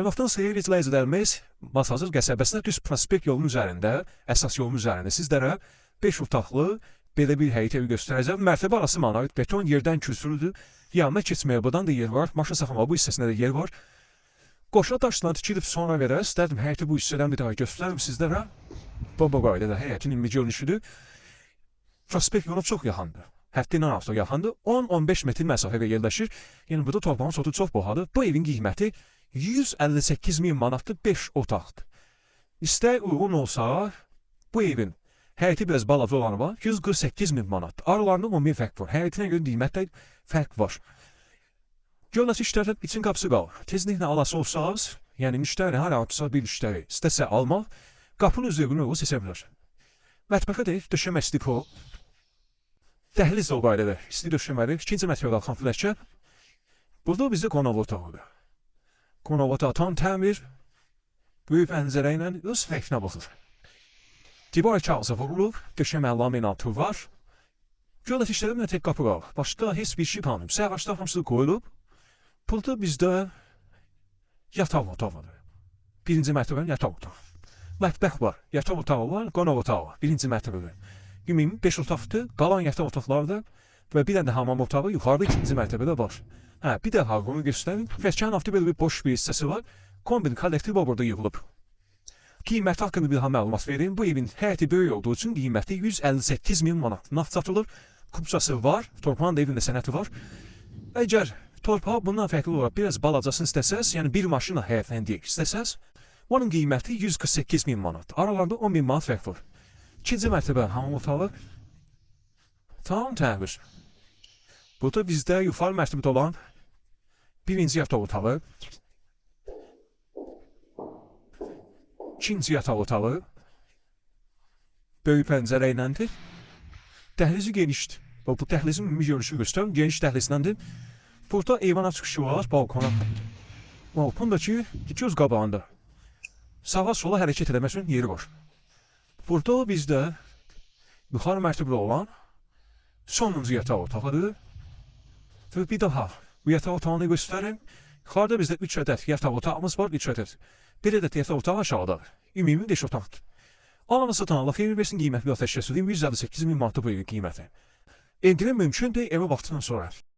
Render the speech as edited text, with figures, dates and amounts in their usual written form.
Vaxtdan seyir izləyicilərimiz, Masazır qəsəbəsində düz prospekt yolunun üzərində, əsas yolun üzərində sizlərə 5 otaqlı belə bir həyət evi göstərəcəm. Mərtəbə arası monolit beton yerdən küsürlüdür. Yanına keçməyə buradan da yer var. Maşın saxlamağa bu hissəsində də yer var. Qoşa daşla tikilib sonra verər. İstərdim həyəti bu hissədən bir daha göstərim sizlərə. Bu qaydada həyətin ümumi görünüşüdür. Prospekt yolu çox yaxındır. Həddindən artıq yaxındır. 10-15 metr məsafədə yerləşir. Yəni burada torpağın çoxu çox bahadır. Bu evin qiyməti 158 min manatdır, 5 otaqdır. İstək uyğun olsa, bu evin həyəti biraz balaca olanı var, 148 min manatdır. Aralarında 10 min fərq var. Həyətinə görə qiymətdə fərq var. Görünəsi işlərdə için qapısı qalır. Tezliklə alası olsanız, yəni müştəri hər hansısa bir müştəri istəsə almaq, qapının üzərinə o seçə bilər. Mətbəxə deyil, döşəmə isti pol. Dəhliz də o qaydada isti döşəməli, ikinci mərtəbədə qalxan fləşə. Burada bizdə qonaq otağıdır. Qonaq otağı tam təmir, böyük pəncərə ilə öz fəkinə baxır. Divar kağıza vurulub, döşəmə laminatı var. Görünəsi işlərdə tək qapı qalır. Başqa heç bir şey qalmayıb. Səhvaçlar hamısı qoyulub. Burada bizdə yataq otağıdır. Birinci mərtəbənin yataq otağı. Mətbəx var, yataq otağı var, qonaq otağı var. Birinci mərtəbədə. Ümumi 5 otaqdır, qalan yataq otaqları da və bir dənə də hamam otağı yuxarıda ikinci mərtəbədə var. Hə, bir daha bunu göstərim. Fəskənin altı belə bir boş bir hissəsi var. Kombin kollektiv burada yığılıb. Qiyməti haqqında bir daha məlumat verim. Bu evin həyəti böyük olduğu üçün qiyməti 158 min manat nağd satılır. Kupçası var, torpağın da evində sənəti var. Əgər torpağı bundan fərqli olaraq biraz balacasını istəsəz, yəni bir maşınla həyətləndirək istəsəz, onun qiyməti 148 min manat. Aralarında 10 min manat fərq var. İkinci mərtəbə hamam otağı tam təmir. Burada bizdə yuxarı mərtəbədə olan birinci yataq otağı, ikinci yataq otağı, böyük pəncərə iləndir. Dəhlizi genişdir. Bax, bu dəhlizin ümumi görünüşü göstərim. Geniş dəhlizləndir. Burada eyvana çıxışı var, balkona. Balkon da ki, göz qabağında. Sağa sola hərəkət eləmək üçün yeri var. Burada bizdə yuxarı mərtəbədə olan sonuncu yataq otağıdır. Və bir daha bu yataq otağını göstərim. Yuxarıda bizdə 3 ədəd yataq otağımız var, 3 ədəd. Bir ədəd yataq otağı aşağıdadır. Ümumi 5 otaqdır. Alanı satan Allah xeyir versin, qiymətli atəş kəsildi. 158 min manatı bu evin qiyməti. Endirim mümkündür evə vaxtından sonra.